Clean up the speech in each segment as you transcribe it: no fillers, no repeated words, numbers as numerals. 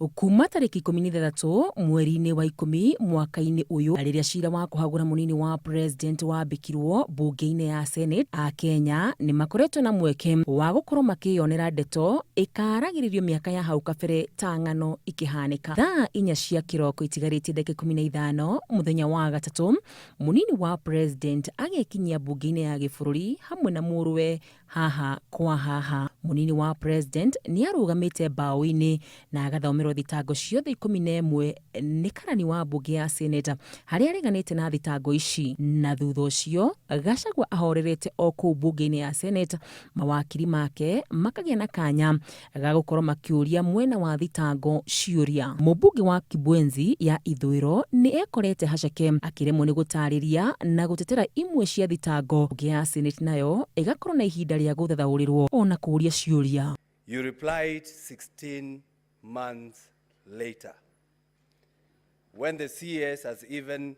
Kuma tarĩki 16 mweri-inĩ wa 10 mwaka-inĩ ũyũ, rĩrĩa cira wa kũhagũra mũnini wa president wambĩkirwo mbunge-inĩ ya Senate, Akenya nĩ makoretwo na mweke wa gũkorwo makĩyonera ndeto ĩkaragĩrĩrio mĩaka ya hau kabere ta ng'ano ikĩhanĩka. Thaa 4 cia kĩroko itigarĩtie ndagĩka 15 mũthenya wa gatatũ, mũnini wa president agekinyia mbunge-inĩ ya gĩbũrũri hamwe na mũrũwe haha kwa haha. Mũnini wa president nĩ arũgamĩte mbaũ-inĩ na agathomerwo thitango ciothe 11 nĩ karani wa mbunge ya Senate harĩa areganĩte na thitango ici, na thutha ũcio Gachagua ahorerete o kũu mbunge-inĩ ya Senate, mawakiri make makagĩa na kanya ga gũkorwo makĩũria mwena wa thitango ciũria. Mũmbunge wa Kibwenzi ya ithũĩro nĩ ekorete haceke akĩremwo nĩ gũtarĩria na gũtetera imwe cia thitango, mbunge ya Senate nayo ĩgakorwo na ihinda rĩa gũthathaũrĩrwo ona kũũria ciũria. You replied 16 months later, when the CS has even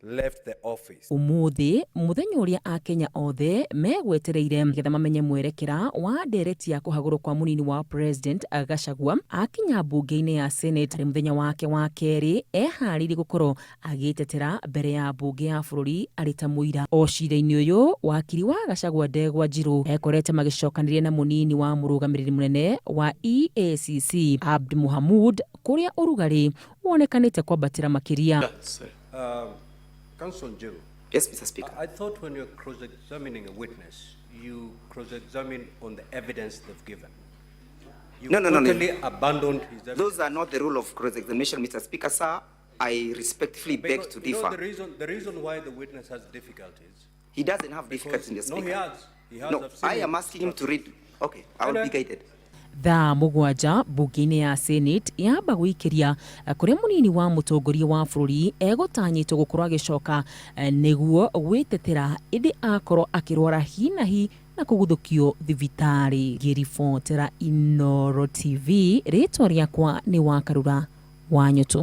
left the office. Ũmũthĩ mũthenya ũrĩa Akenya othe megwetereire getha mamenye mwerekera wa ndereti ya kũhagũrwo kwa mũnini wa president Gachagua akinya mbunge-inĩ ya Senate arĩ mũthenya wake wa kerĩ eharĩirie gũkorwo agĩtetera mbere ya mbunge ya bũrũri arĩ ta mũira. O cira-inĩ ũyũ, wakiri wa Gachagua Ndegwa Njiru ekorete magĩcokanĩrĩria na mũnini wa mũrũgamĩrĩri mũnene wa EACC Abdi Mohamud kũrĩa ũrugarĩ wonekanĩte kwambatĩra makĩria. Counsel Njiru, Yes, Mr. Speaker. I thought when you're cross-examining a witness, you cross-examine on the evidence they've given. You No. totally abandoned his evidence. Those are not the rule of cross-examination, Mr. Speaker, sir. I respectfully beg Because, to you know, differ. the reason why the witness has difficulties. He doesn't have difficulties, Mr. No, he Speaker. has. He has. No, I've seen I him. am asking him to read. Okay, I will No. be guided. Thaa 7 mbunge-inĩ ya Senate yamba gwĩkĩria kũrĩa mũnini wa mũtongoria wa bũrũri egũtanyĩtwo gũkorwo agĩcoka nĩguo gwĩtetera, ĩndĩ akorwo akĩrwara hinahi na kũguthũkio thibitarĩ. Ngĩribotera Inooro TV, rĩtwa rĩakwa nĩ Wakarura wa Nyũtũ.